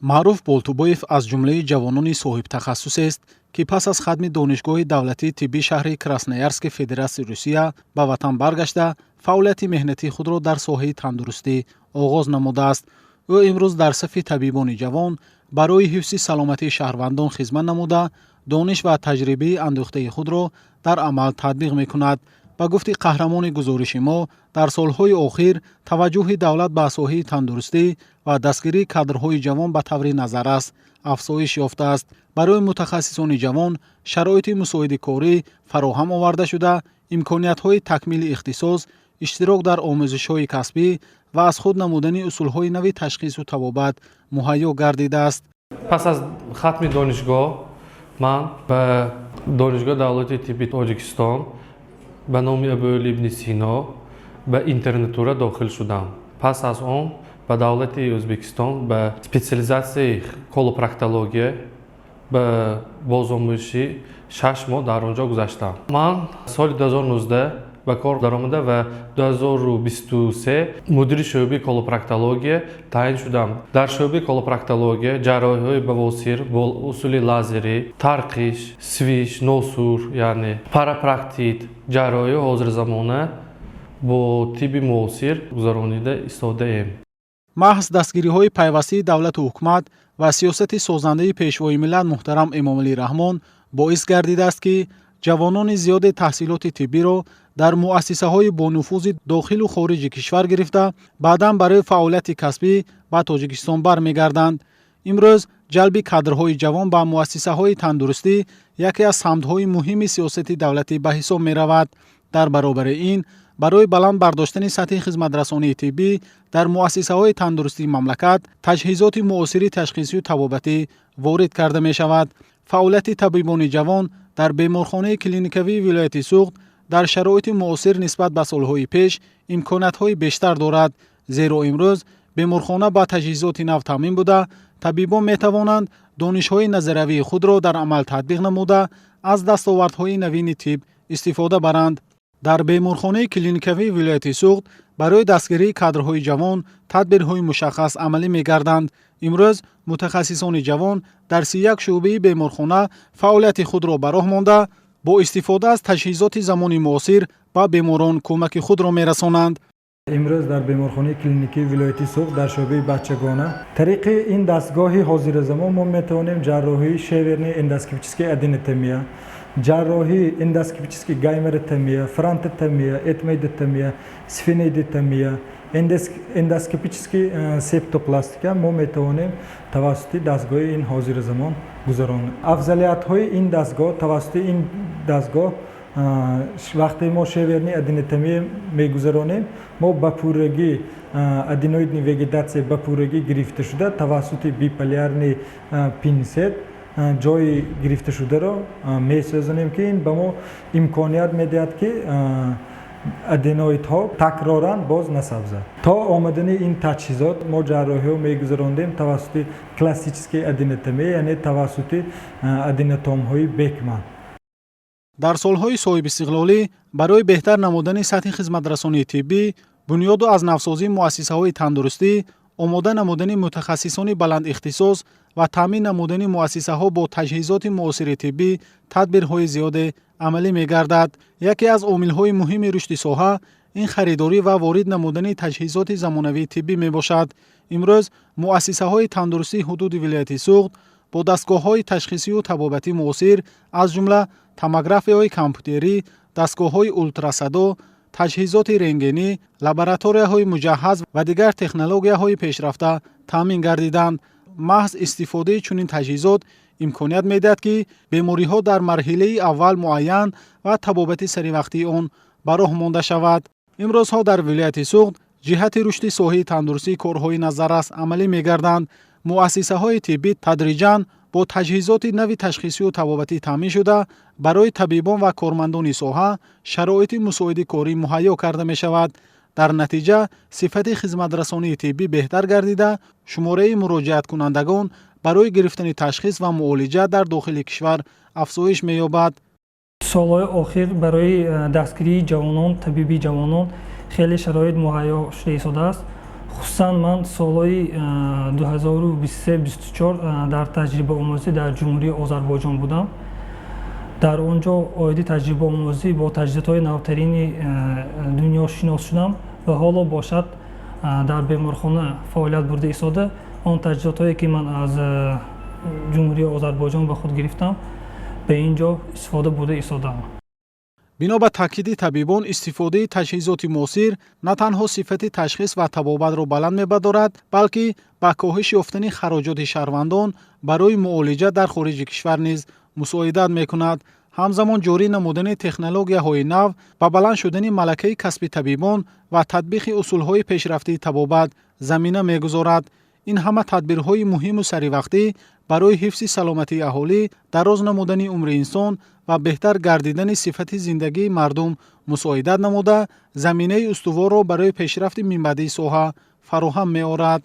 Маъруф Болтубоев аз ҷумлаи ҷавонони соҳибтахассусест, ки пас аз хатми Донишгоҳи давлатии тиббии шаҳри Красноярски Федератсияи Русия ба ватан баргашта, фаъолияти меҳнатии худро дар соҳаи тандурустӣ оғоз намудааст. Ӯ имрӯз дар сафи табибони ҷавон барои ҳифзи саломатии шаҳрвандон хизмат намуда, дониш ва таҷрибаи андӯхтаи худро дар амал татбиқ мекунад. Ба гуфти қаҳрамони гузориши мо, дар солҳои охир таваҷҷӯҳи давлат ба соҳаи тандурустӣ ва дастгирии кадрҳои ҷавон ба таври назаррас афзоиш ёфтааст. Барои мутахассисони ҷавон шароити мусоиди корӣ фароҳам оварда шуда, имкониятҳои такмили ихтисос, иштирок дар омӯзишҳои касбӣ ва аз худ намудани усулҳои нави ташхису табобат муҳайё гардидааст. Пас аз хатми донишгоҳ ман ба Донишгоҳи давлатии тибби Тоҷикистон ба номи Абуалӣ ибни Сино ба интернатура дохил шудам. Пас аз он ба давлати Ӯзбекистон ба специализатсияи колопроктология ба бозомӯзишӣ 6 моҳ дар он ҷо гузаштам. Ман соли 2019 ба кор даромада ва 2023 мудири шӯъбаи колопроктология таъин шудам. Дар шӯъбаи колопроктология ҷарроҳиҳои бавосир бо усули лазерӣ, тарқиш, свиш, носур, яъне парапроктит, ҷарроҳиҳои ҳозирзамона бо тибби муосир гузаронида истодаем. Маҳз дастгириҳои пайвастаи давлату ҳукумат ва сиёсати созандаи Пешвои миллат муҳтарам Эмомалӣ Раҳмон боис гардидааст, ки ҷавонони зиёде таҳсилоти тиббиро дар муассисаҳои бонуфузи дохилу хориҷи кишвар гирифта, баъдан барои фаъолияти касбӣ ба Тоҷикистон бармегарданд. Имрӯз ҷалби кадрҳои ҷавон ба муассисаҳои тандурустӣ яке аз самтҳои муҳими сиёсати давлатӣ ба ҳисоб меравад. Дар баробари ин, барои баланд бардоштани сатҳи хизматрасонии тиббӣ дар муассисаҳои тандурустии мамлакат таҷҳизоти муосири ташхисию табобатӣ ворид карда мешавад. Фаъолияти табибони ҷавон дар беморхонаи клиникавии вилояти Суғд дар шароити муосир нисбат ба солҳои пеш имкониятҳои бештар дорад, зеро имрӯз беморхона ба таҷҳизоти нав таъмин буда, табибон метавонанд донишҳои назариявии худро дар амал татбиқ намуда, аз дастовардҳои навини тиб истифода баранд. Дар беморхонаи клиникавии вилояти Суғд барои дастгирии кадрҳои ҷавон тадбирҳои мушаххас амалӣ мегарданд. Имрӯз мутахассисони ҷавон дар 31 шӯъбаи беморхона фаъолияти худро ба роҳ монда, бо истифода аз таҷҳизоти замони муосир ба беморон кӯмаки худро мерасонанд. Имрӯз дар беморхонаи клиникии вилояти Суғд дар шӯъбаи бачагона тариқи ин дастгоҳи ҳозиразамон мо метавонем ҷарроҳии шеверный эндоскопический аденотомия, ҷарроҳии эндоскопический гайморотомия, фронтотомия, этмоидотомия, сфеноидотомия, эндоскопический септопластика мо метавонем тавассути дастгоҳи ин ҳозиразамон гузаронем. Афзалиятҳои ин дастгоҳ: тавассути ин дастгоҳ вақте мо шеверный аденотомия мегузаронем, мо ба пуррагӣ аденоидный вегетатсия ба пуррагӣ гирифта шуда, тавассути биполярный пинсет ҷои гирифташударо месозонем, ки ин ба мо имконият медиҳад, ки аденоидҳо такроран боз насабзад. То омадани ин таҷҳизот мо ҷарроҳиҳо мегузарондем тавассути классический аденотомия, яъне тавассути аденотомҳои Бекман. Дар солҳои соҳибистиқлолӣ барои беҳтар намудани сатҳи хизматрасонии тиббӣ, бунёду аз навсозии муассисаҳои тандурустӣ, омода намудани мутахассисони баландихтисос ва таъмин намудани муассисаҳо бо таҷҳизоти муосири тиббӣ тадбирҳои зиёде амалӣ мегардад. Яке аз омилҳои муҳими рушди соҳа ин харидорӣ ва ворид намудани таҷҳизоти замонавии тиббӣ мебошад. Имрӯз муассисаҳои тандурустии ҳудуди вилояти Суғд бо дастгоҳҳои ташхисию табобатӣ муосир, аз ҷумла томографияҳои компютерӣ, дастгоҳҳои ултрасадо, таҷҳизоти рентгенӣ, лабораторияҳои муҷаҳҳаз ва дигар технологияҳои пешрафта таъмин гардиданд. Маҳз истифодаи чунин таҷҳизот имконият медиҳад, ки бемориҳо дар марҳилаи аввал муайян ва табобати саривақтии он ба роҳ монда шавад. Имрӯзҳо дар вилояти Суғд ҷиҳати рушди соҳаи тандурустӣ корҳои назаррас амалӣ мегарданд. Муассисаҳои тиббӣ тадриҷан бо таҷҳизоти нави ташхисию табобатӣ таъмин шуда, барои табибон ва кормандони соҳа шароити мусоиди корӣ муҳайё карда мешавад. Дар натиҷа сифати хизматрасонии тиббӣ беҳтар гардида, шумораи муроҷиаткунандагон барои гирифтани ташхис ва муолиҷа дар дохили кишвар афзоиш меёбад. Солҳои охир барои дастгирии ҷавонон, табиби ҷавонон хеле шароит муҳайё шуда истодааст. Хусусан ман солҳои 2023-24 дар таҷрибаомӯзӣ дар Ҷумҳурии Озарбойҷон будам. Дар он ҷо оиди таҷрибаомӯзӣ бо таҷҳизотҳои навтарини дунё шинос шудам ва ҳоло бошад, дар беморхона фаъолият бурда истода, он таҷҳизотҳое, ки ман аз Ҷумҳурии Озарбойҷон ба худ гирифтам, ба ин ҷо истифода бурда истодаам. Бино ба таъкиди табибон, истифодаи таҷҳизоти муосир на танҳо сифати ташхис ва табобатро баланд мебардорад, балки ба коҳиш ёфтани хароҷоти шаҳрвандон барои муолиҷа дар хориҷи кишвар низ мусоидат мекунад. Ҳамзамон, ҷорӣ намудани технологияҳои нав ба баланд шудани малакаи касби табибон ва татбиқи усулҳои пешрафтии табобат замина мегузорад. Ин ҳама тадбирҳои муҳиму саривақтӣ барои ҳифзи саломатии аҳолӣ, дароз намудани умри инсон ва беҳтар гардидани сифати зиндагии мардум мусоидат намуда, заминаи устуворро барои пешрафти минбаъдии соҳа фароҳам меорад.